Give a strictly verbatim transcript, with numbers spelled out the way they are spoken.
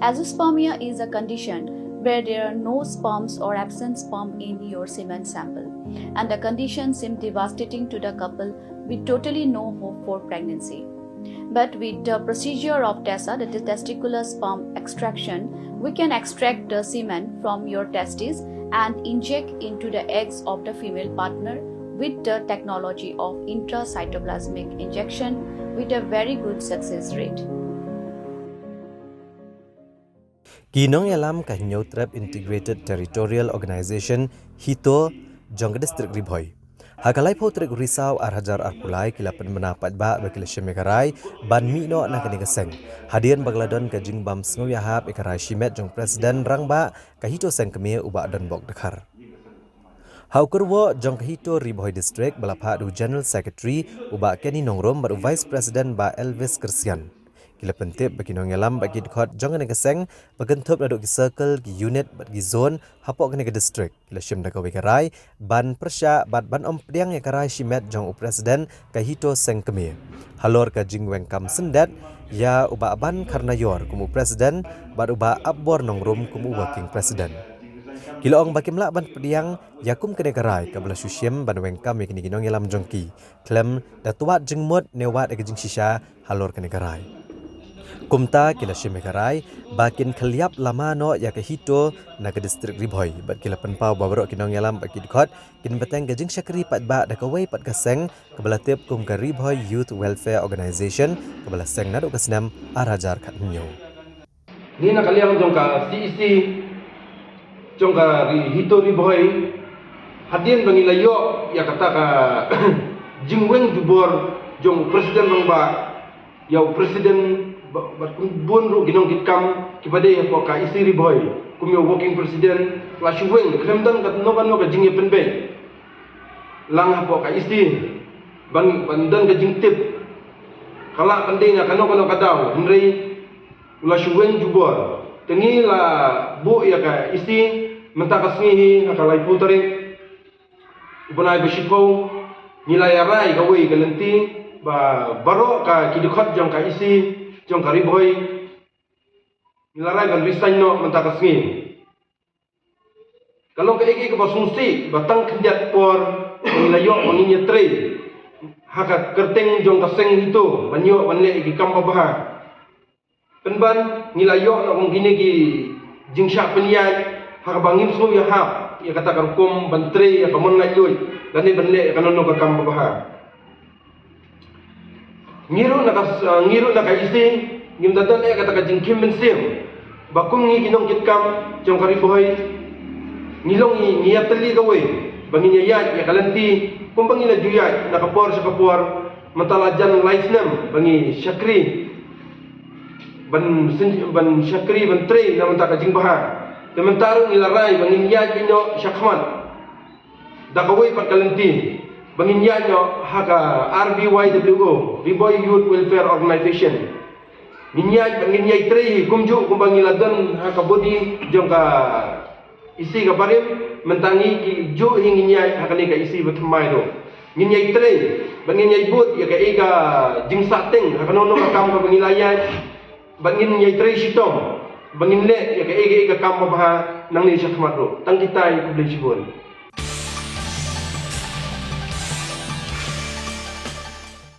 Azoospermia is a condition where there are no sperms or absent sperm in your semen sample, and the condition seemed devastating to the couple with totally no hope for pregnancy. But with the procedure of TESSA, that is testicular sperm extraction, we can extract the semen from your testes and inject into the eggs of the female partner with the technology of intracytoplasmic injection with a very good success rate. Ki nongïalam ka Hynñiewtrep Integrated Territorial Organization, HITO, jong ka District Ri Bhoi, ha ka laiphew tarik Risaw ar hajar arphew lai, ki la pynbna paidbah ba ki la shim ïa ka rai ban mih noh na kane ka seng, hadien ba ka la don ka jingbym sngewïahap ïa ka rai shimet jong u President Rangbah ka HITO Seng Kmie, u Bah Donbok Dkhar. Ha u kyrwoh jong ka HITO Ri Bhoi District, ba la phah da u General Secretary, u Bah Kenny Nongrum, bad u Vice President, Bah Elvis Kyrsian, ki la pyntip ba ki nongïalam bad ki dkhot jong kane ka seng, ba kynthup naduh ki circle, ki unit bad ki zone hapoh kane ka district, ki la shim da kawei ka rai ban pyrshah bad ban ym pdiang ïa ka rai shimet jong u President ka HITO Seng Kmie, halor ka jingweng kam syndet ïa u Bah Ban Kharnaior kum u President bad u Bah Apbor Nongrum kum u Working President. Ki la ong ba kim lah ban pdiang ïa kum kane ka rai kaba la shu shim ban weng kam ïa kine ki nongïalam jong ki, khlem da twad jingmut ne wad ïa ka jingshisha halor kane ka rai. Kumta ki la shim ïa ka rai ba kin khylliap lama noh ïa ka HITO na ka District Ri Bhoi, bad ki la pynpaw ba baroh ki nongïalam bad ki dkhot kin bteng ka jingshakri paidbah da kawei pat ka seng kaba la tip kum ka Ri Bhoi Youth Welfare Organization, kaba la seng naduh ka snem ar hajar khathynñiew. Ngi na ka liang jong ka CEC jong ka Ri HITO Ri Bhoi, hadien ba ngi la ïoh ïa kata ka jingweng jubor jong u President Rangbah ïa u President ba, bad bun ruh ki nongkitkam kiba dei hapoh ka EC Ri Bhoi kum ïa u Working President, la shu weng khlem don kano kano ka jingïapynbeit lang hapoh ka EC, ban, ban don ka jingtip. Ka lah ban dei na kano kano ka daw, hynrei u la shu weng jubor. Te ngi la buh ïa ka EC mynta ka sngi hi ha ka laiphew tarik u bnai ba shiphew. Ngi la ïarai kawei ka lynti ba baroh ka ki dkhot jong ka EC jong ka Ri Bhoi ngi la rai ban resign noh mynta ka sngi. Ka long kaei kaei kaba sngewsih ba tang khyndiat por ba ngi la ïoh ba ngin ïatrei ha ka kyrteng jong ka seng HITO ban ïoh ban leh ïa ki kam babha. Pynban ngi la ïoh na kum kine ki jingshah pynïaid ha kaba ngim sngew ïahap ïa kata ka rukom ban trei ïa ka mon laitluid lane ban leh ïa kano kano ka kam babha. Ngi ruh na ka, ngi ruh na ka EC ngim da don eh kata ka jingkhim mynsiem ba kum ngi ki nongkitkam jong ka Ri Bhoi ngi long ngi, ngi ïatylli kawei ba ngin ïaid ïa ka lynti kumba ngi la ju ïaid na ka por sha ka por. Mynta la jan lai snem ba ngi shakri ban, ban shakri ban trei na mynta ka jingbha. Te mynta ruh ngi la rai ba ngin ïaid beit noh shakhmat da kawei pat ka lynti ba ngin ïaid noh ha ka RBYWO, Ri Bhoi Youth Welfare Organization. Ngin ïaid, ngin ïaid trei hi kumjuh kumba ngi la don ha ka body jong ka EC ka barim. Mynta ngi ki juh hi ngin ïaid ha kane ka EC ba thymmai ruh. Ngin ïaid trei ba ngin ïaid bud ïa kaei ka jingsahteng ha kano kano ka kam kaba ngi la ïaid. Ba ngin ïaid trei shitom ba ngin leh ïa kaei kaei ka kam babha nangne shakhmat ruh. Tang kitai, khublei shibun.